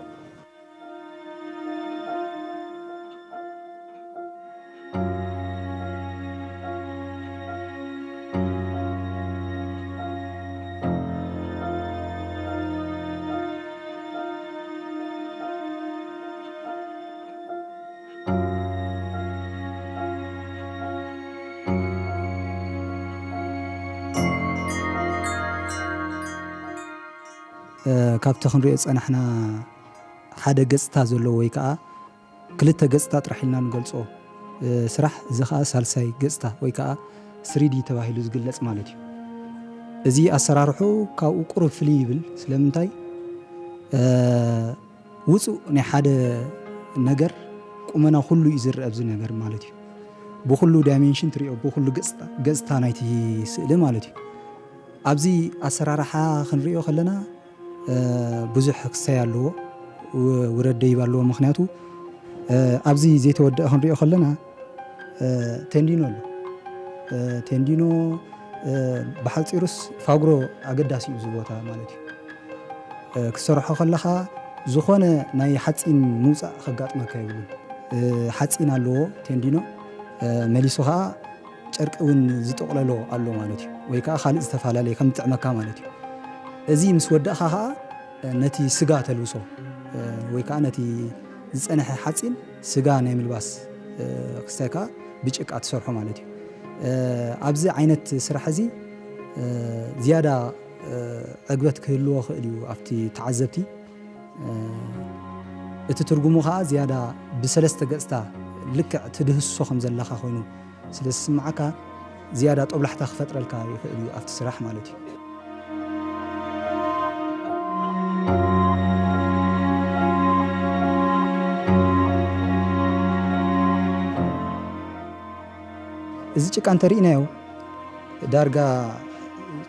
እ፣ ካብቲ ክንሪኦ ዝጸናሕና ሓደ ገጽታ ዘለዎ ወይ ከኣ ክልተ ገጽታ ጥራሕ ኢልና ንገልጾ፣ እ፣ ስራሕ፣ እዚ ከኣ ሳልሳይ ገጽታ ወይ ከኣ ስሪዲ ተባሂሉ ዝግለጽ ማለት እዩ። እዚ ኣሰራርሑ ካብኡ ቁሩብ ፍልይ ይብል። ስለምንታይ? እ፣ ውጹእ ናይ ሓደ ነገር ቁመና ኩሉ እዩ ዝረአ ኣብዚ ነገር ማለት እዩ። ብኩሉ ዳይሜንሽን ትሪኦ፣ ብኩሉ ገጽታ፣ ገጽታ ናይቲ ስእሊ ማለት እዩ። ኣብዚ ኣሰራርሓ ክንሪኦ ከለና፣ እ፣ ብዙሕ ክሳይ ኣለዎ፣ ው-፣ ውረድ ደይብ ኣለዎ። ምኽንያቱ፣ እ፣ ኣብዚ ዘይተወደአ ክንሪኦ ከለና፣ እ፣ ቴንዲኖ ኣሎ። እ፣ ቴንዲኖ፣ እ፣ ብሓጺሩስ ፋጉሮ ኣገዳሲ እዩ እዚ ቦታ ማለት እዩ። እ፣ ክትሰርሖ ከለኻ ዝኾነ ናይ ሓጺን ምውጻእ ከጋጥመካ የብሉን። እ፣ ሓጺን ኣለዎ ቴንዲኖ፣ እ፣ መሊሱ ኸኣ ጨርቂ እውን ዝጠቕለሎ ኣሎ ማለት እዩ። ወይ ከኣ ካልእ ዝተፈላለየ ከም ዝጥዕመካ ማለት እዩ። እዚ ምስ ወዳእካ ኸኣ ነቲ ስጋ ተልብሶ፣ እ፣ ወይ ከኣ ነቲ ዝጸንሐ ሓጺን ስጋ ናይ ምልባስ፣ እ፣ ክስታይ ከኣ ብጭቃ ትሰርሖ ማለት እዩ። እ፣ ኣብዚ ዓይነት ስራሕ እዚ፣ እ፣ ዝያዳ፣ እ፣ ዕግበት ክህልዎ ክእል እዩ ኣብቲ ተዓዘብቲ። እ፣ እቲ ትርጉሙ ኸኣ ዝያዳ ብሰለስተ ገጽታ ልክዕ ትድህስሶ ከም ዘለኻ ኮይኑ ስለ ዝስምዓካ፣ ዝያዳ ጦብላሕታ ክፈጥረልካ ይኽእል እዩ ኣብቲ ስራሕ ማለት እዩ። እዚ ጭቃ እንተሪእናዮ፣ ዳርጋ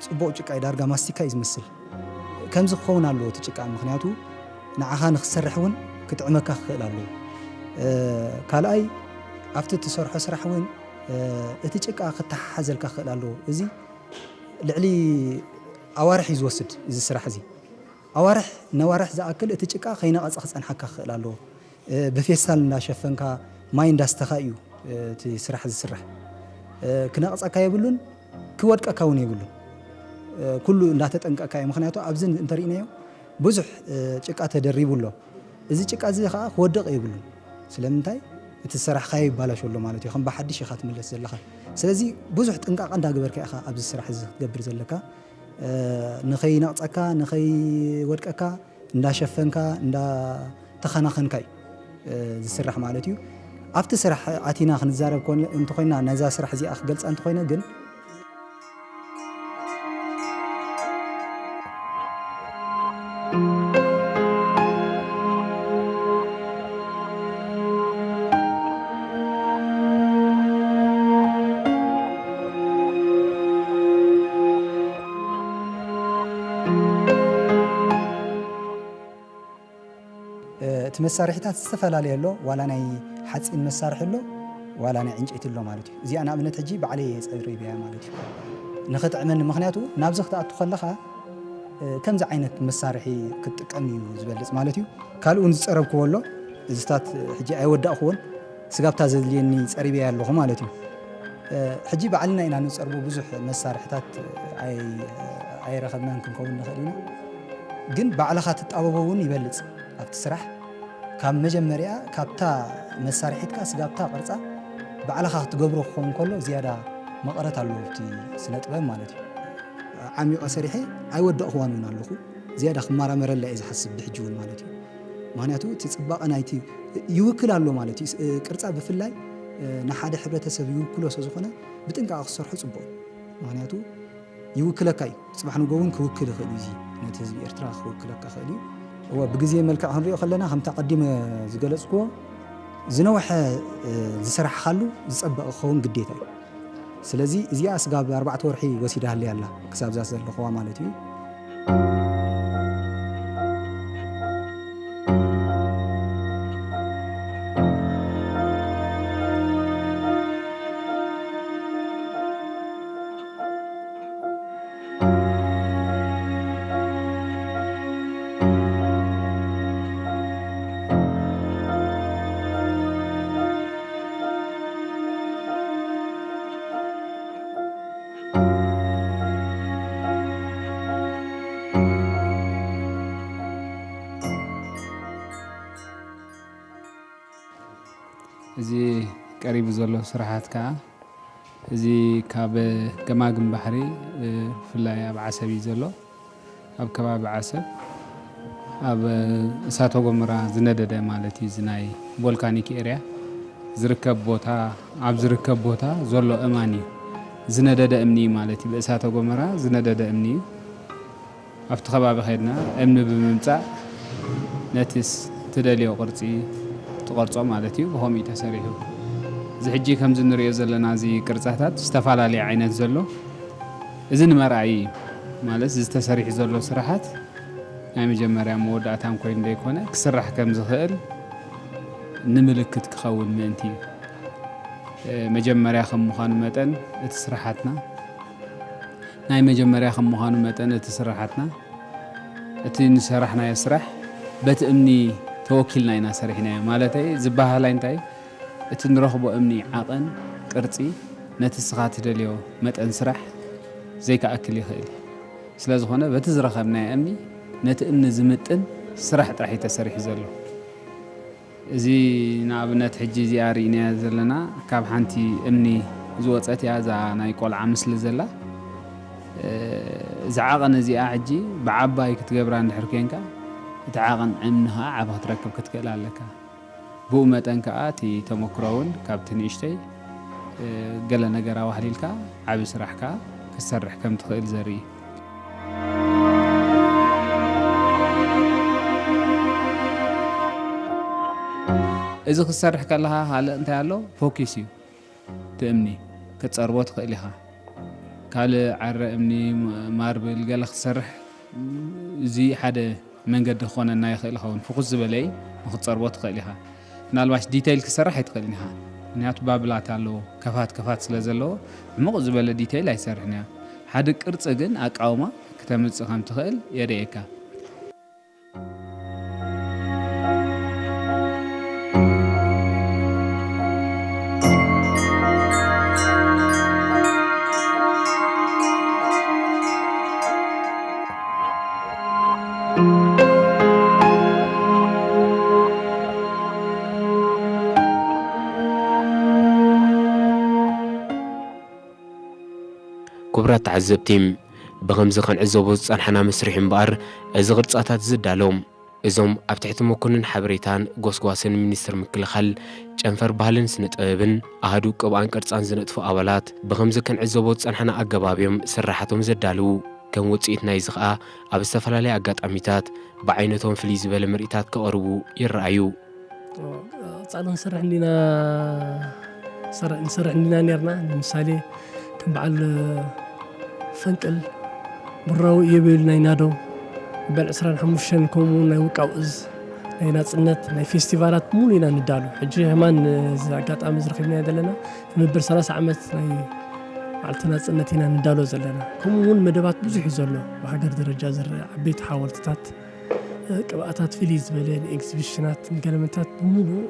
ጽቡቕ ጭቃ እዩ፣ ዳርጋ ማስቲካ እዩ ዝመስል። ከምዚ ክኸውን ኣለዎ እቲ ጭቃ፣ ምኽንያቱ ንዓኻ ንኽትሰርሕ እውን ክጥዕመካ ክኽእል ኣለዎ። እ፣ ካልኣይ፣ ኣብቲ እትሰርሖ ስራሕ እውን፣ እ፣ እቲ ጭቃ ክተሓሓዘልካ ክኽእል ኣለዎ። እዚ ልዕሊ ኣዋርሕ እዩ ዝወስድ፣ እዚ ስራሕ እዚ። ኣዋርሕ፣ ነዋርሕ ዝኣክል እቲ ጭቃ ከይነቐጸ ክጸንሓካ ክኽእል ኣለዎ። እ፣ ብፌስታል እንዳሸፈንካ፣ ማይ እንዳስተኻ እዩ፣ እ፣ እቲ ስራሕ ዝስራሕ። እ፣ ክነቕጸካ የብሉን፣ ክወድቀካ እውን የብሉን። እ፣ ኩሉ እንዳተጠንቀቕካ እዩ። ምኽንያቱ ኣብዚ እንተሪእናዮ ብዙሕ፣ እ፣ ጭቃ ተደሪቡ ኣሎ። እዚ ጭቃ እዚ ኸኣ ክወድቕ የብሉን። ስለምንታይ? እቲ ዝሰራሕካዮ ይባላሾ ኣሎ ማለት እዩ። ከም ብሓድሽ ኢኻ ትምለስ ዘለኻ። ስለዚ ብዙሕ ጥንቃቐ እንዳገበርካ ኢኻ ኣብዚ ስራሕ እዚ ክትገብር ዘለካ። እ፣ ንኸይነቕጸካ፣ ንኸይወድቀካ እንዳሸፈንካ፣ እንዳተኸናኸንካ እዩ፣ እ፣ ዝስራሕ ማለት እዩ። ኣብቲ ስራሕ ኣቲና ክንዛረብ ኮን-፣ እንተኾይና፣ ነዛ ስራሕ እዚኣ ክገልጻ እንተኾይነ ግን፣ እቲ መሳርሒታት ዝተፈላለየ ኣሎ። ዋላ ናይ ሓጺን መሳርሒ ኣሎ፣ ዋላ ናይ ዕንጨይቲ ኣሎ ማለት እዩ። እዚኣ ንኣብነት ሕጂ ባዕለይ እየ ጸሪበያ ማለት እዩ። ንኽጥዕመኒ፣ ምኽንያቱ ናብዚ ክትኣቱ ከለኻ ከምዚ ዓይነት መሳርሒ ክጥቀም እዩ ዝበልጽ ማለት እዩ። ካልእ እውን ዝጸረብክዎ ኣሎ፣ እዚታት ሕጂ ኣይወዳእክዎን፣ ስጋብታ ዘድልየኒ ጸሪበያ ኣለኹ ማለት እዩ። ሕጂ ባዕልና ኢና ንጸርቦ፣ ብዙሕ መሳርሕታት ኣይ-፣ ኣይረኸብናን ክንከውን ንኽእል ኢና። ግን ባዕልኻ ትጣበቦ እውን ይበልጽ ኣብቲ ስራሕ። ካብ መጀመርያ ካብታ መሳርሒትካ ስጋብታ ቅርጻ ባዕልኻ ክትገብሮ ክኸውን ከሎ ዝያዳ መቐረት ኣለዎ ኣብቲ ስነ ጥበብ ማለት እዩ። ዓሚቐ ሰሪሐ ኣይወዳእክዋን እውን ኣለኹ። ዝያዳ ክመራመረላ እየ ዝሓስብ ብሕጂ እውን ማለት እዩ። ምኽንያቱ እቲ ጽባቐ ናይቲ ይውክል ኣሎ ማለት እዩ። ቅርጻ ብፍላይ ንሓደ ሕብረተሰብ ይውክሎ ስለ ዝኾነ ብጥንቃቐ ክሰርሖ ጽቡቕ እዩ። ምኽንያቱ ይውክለካ እዩ። ጽባሕ ንጎ እውን ክውክል ይኽእል እዩ። እዚ ነቲ ህዝቢ ኤርትራ ክውክለካ ይኽእል እዩ። እወ፣ ብግዜ መልክዕ ክንሪኦ ከለና ከምቲ ኣቐዲመ ዝገለጽክዎ ዝነውሐ፣ እ፣ ዝሰራሕኻሉ ዝጸበቐ ክኸውን ግዴታ እዩ። ስለዚ እዚኣ ስጋብ ኣርባዕተ ወርሒ ወሲዳ ሃልያ ኣላ፣ ክሳብ እዛ ዘለኹዋ ማለት እዩ። እዚ ቀሪቡ ዘሎ ስራሓት ከኣ፣ እዚ ካብ ገማግም ባሕሪ፣ እ፣ ብፍላይ ኣብ ዓሰብ እዩ ዘሎ። ኣብ ከባቢ ዓሰብ፣ ኣብ እሳተ ጎመራ ዝነደደ ማለት እዩ፣ እዚ ናይ ቮልካኒክ ኤርያ ዝርከብ ቦታ፣ ኣብ ዝርከብ ቦታ ዘሎ እማን እዩ። ዝነደደ እምኒ እዩ ማለት እዩ፣ ብእሳተ ጎመራ ዝነደደ እምኒ እዩ። ኣብቲ ከባቢ ከድና እምኒ ብምምጻእ ነቲ ስ-፣ ትደልዮ ቅርጺ ትቐርጾ ማለት እዩ። ብኸምኡ እዩ ተሰሪሑ። እዚ ሕጂ ከምዚ ንሪኦ ዘለና እዚ ቅርጻታት ዝተፈላለየ ዓይነት ዘሎ፣ እዚ ንመርኣዪ እዩ። ማለት እዚ ተሰሪሑ ዘሎ ስራሓት ናይ መጀመርያ መወዳእታን ኮይኑ ዘይኮነ ክስራሕ ከም ዝኽእል ንምልክት ክኸውን ምእንቲ እዩ። እ፣ መጀመርያ ከም ምዃኑ መጠን እቲ ስራሓትና ናይ መጀመርያ ከም ምዃኑ መጠን እቲ ስራሓትና፣ እቲ ዝሰራሕናዮ ስራሕ በቲ እምኒ ተወኪልና ኢና ሰሪሕናዮ። ማለተይ ዝበሃላይ እንታይ፣ እቲ ንረኽቦ እምኒ ዓቐን፣ ቅርጺ ነቲ እስኻ ትደልዮ መጠን ስራሕ ዘይከኣክል ይኽእል እዩ። ስለ ዝኾነ በቲ ዝረኸብናዮ እምኒ ነቲ እምኒ ዝምጥን ስራሕ ጥራሕ እዩ ተሰሪሑ ዘሎ። እዚ ንኣብነት ሕጂ እዚኣ ርኢናያ ዘለና ካብ ሓንቲ እምኒ ዝወጸት እያ፣ እዛ ናይ ቆልዓ ምስሊ ዘላ። እ፣ እዛ ዓቐን እዚኣ ሕጂ ብዓባይ ክትገብራ እንድሕር ኮንካ፣ እቲ ዓቐን እምኒ ኸዓ ዓቢ ክትረክብ ክትክእል ኣለካ። ብኡ መጠን ከኣ እቲ ተመክሮ እውን ካብቲ ንእሽተይ፣ እ፣ ገለ ነገር ኣዋህሊልካ ዓቢ ስራሕ ከኣ ክትሰርሕ ከም ትኽእል ዘርኢ እዩ። እዚ ክትሰርሕ ከለኻ ካልእ እንታይ ኣሎ? ፎኪስ እዩ። እቲ እምኒ ክትጸርቦ ትኽእል ኢኻ። ካልእ ዓረ እምኒ፣ ም-፣ ማርብል ገለ ክትሰርሕ፣ እዚ ሓደ መንገዲ ክኾነና ይኽእል ይኸውን። ፍኹስ ዝበለ እዩ፣ ንክትጸርቦ ትኽእል ኢኻ። ምናልባሽ ዲተይል ክትሰርሕ ኣይትኽእልን ኢኻ። ምክንያቱ ባብላት ኣለዎ፣ ከፋት ከፋት ስለ ዘለዎ፣ ዕሙቕ ዝበለ ዲተይል ኣይትሰርሕን እያ። ሓደ ቅርጺ ግን ኣቃውማ ክተምጽእ ከም ትኽእል የርእየካ። ክቡራት ተዓዘብቲ፣ ብኸምዚ ክንዕዘቦ ዝጸናሕና መስርሕ እምበኣር፣ እዚ ቅርጻታት ዝዳሎ፣ እዞም ኣብ ትሕቲ መኮንን ሓበሬታን ጎስጓስን ሚኒስትር ምክልኻል፣ ጨንፈር ባህልን ስነ ጥበብን፣ ኣሃዱ ቅብኣን ቅርጻን ዝነጥፉ ኣባላት፣ ብኸምዚ ክንዕዘቦ ዝጸናሕና ኣገባብ እዮም ስራሓቶም ዘዳልዉ። ከም ውጽኢት ናይዚ ኸኣ፣ ኣብ ዝተፈላለያ ኣጋጣሚታት፣ ብዓይነቶም ፍልይ ዝበለ ምርኢታት ከቕርቡ ይረኣዩ። ቀጻሊ ክንሰርሕ እንዲና፣ ሰር-፣ ንሰርሕ እንዲና ኔርና። ንምሳሌ፣ ከም በዓል ፈንቅል፣ ብራዊ ኢዮቤል ናይ ናደው፣ በዓል ዕስራን ሓሙሽተን፣ ከምኡ እውን ናይ ውቃው እዝ፣ ናይ ናጽነት፣ ናይ ፌስቲቫላት ሙሉ ኢና ንዳሎ። ሕጂ ከማን እዚ ኣጋጣሚ እዚ ረኺብናዮ ዘለና፣ ንመበል ሰላሳ ዓመት ናይ በዓልቲ ናጽነት ኢና ንዳሎ ዘለና። ከምኡ እውን መደባት ብዙሕ እዩ ዘሎ። ብሃገር ደረጃ ዝረአ ዓበይቲ ሓወልትታት፣ ቅብኣታት፣ ፍልይ ዝበለ ንኤግዚቢሽናት፣ ንገለመታት ብምሉእ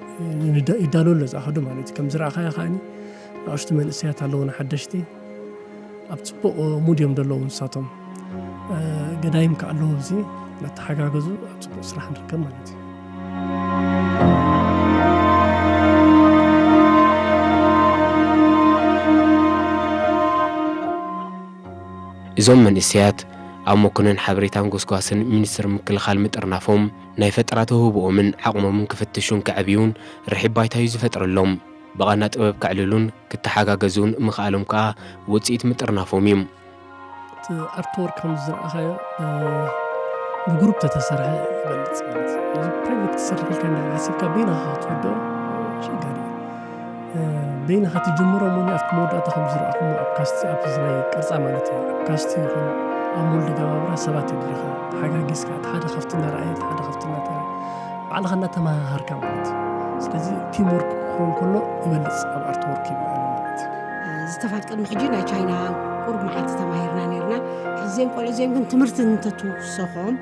ይዳ-፣ ይዳሎ ኣሎ ዝኣኸዱ ማለት እዩ። ከም ዝረኣኻዮ ከኣኒ ንኣሽቱ መንእሰያት ኣለዉና ሓደሽቲ። ኣብ ጽቡቕ ሙድ እዮም ዘለዉ ንሳቶም። ገዳይም ከኣ ኣለዉ፣ ኣብዚ እናተሓጋገዙ ኣብ ጽቡቕ ስራሕ ንርከብ ማለት እዩ። እዞም መንእሰያት ኣብ መኮነን ሓበሬታን ጎስጓስን ሚኒስትሪ ምክልኻል ምጥርናፎም ናይ ፈጠራ ተውህብኦምን ዓቕሞምን ክፍትሹን ከዕብዩን ርሒብ ባይታ እዩ ዝፈጥረሎም። ብቓና ጥበብ ከዕልሉን ክተሓጋገዙን ምኽኣሎም ከኣ ውጽኢት ምጥርናፎም እዩ። እቲ ኣርትወርክ ከም ዝረኣኻዮ፣ እ፣ ብግሩፕ ተተሰርሐ ይበልጽ ማለት እዩ። እዚ ፕራይቬት ክትሰርሕ ኢልካ እንድሕር ሓሲብካ በይንኻ ክትወድኦ ኣሸጋሪ እዩ። እ፣ በይንኻ ትጅምሮ እሞ ኣብቲ መወዳእታ ከም ዝረኣኹሞ ኣብ ካስቲ፣ ኣብ ናይ ቅርጻ ማለት እዩ። ኣብ ካስቲ ይኹን ኣብ ሙሉ ደጋባብራ ሰባት የድልኻ። ተሓጋጊዝካ፣ እቲ ሓደ ካብቲ እናረኣየ፣ እቲ ሓደ ካብቲ እናተረኣየ፣ ባዕልኻ እናተመሃሃርካ ማለት እዩ። ስለዚ ቲም ወርክ ክኸውን ከሎ ይበልጽ ኣብ ኣርትወርክ ይበልጽ ማለት እዩ። ዝተፋት ቅድሚ ሕጂ ናይ ቻይና ቁሩብ መዓልቲ ተማሂርና ነይርና። ሕዚ እዚኦም ቆልዑ እዚኦም ግን ትምህርቲ እንተትውሰኾም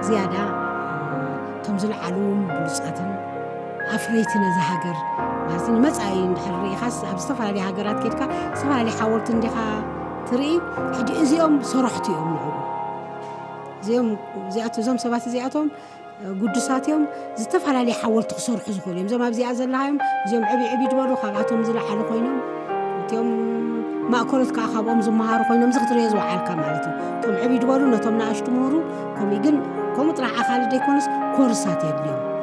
ዝያዳ እቶም ዝለዓሉ ብሉጻትን ኣፍረይቲ ነዛ ሃገር ማለት ንመጻኢ እንድሕር ርኢኻስ ኣብ ዝተፈላለየ ሃገራት ኬድካ ዝተፈላለየ ሓወልቲ እንዲኻ ትርኢ። ሕጂ እዚኦም ሰራሕቲ እዮም ንዕኡ። እዚኦም፣ እዚኣቶ-፣ እዞም ሰባት እዚኣቶም ግዱሳት እዮም። ዝተፈላለየ ሓወልቲ ክሰርሑ ዝኽእሉ እዮም። እዞም ኣብዚኣ ዘለኻዮም እዚኦም ዕብይ ዕብይ ዝበሉ ካብኣቶም ዝለዓሉ ኮይኖም፣ እቲኦም ማእከሎት ከዓ ካብኦም ዝመሃሩ ኮይኖም፣ እዚ ክትርእዮ ዝወዓልካ ማለት እዩ። እቶም ዕብይ ዝበሉ ነቶም ንኣሽቱ ምህሩ፣ ከምኡ ግን ከምኡ ጥራሕ ኣኻሊ ዘይኮነስ ኮርሳት የድልዮም።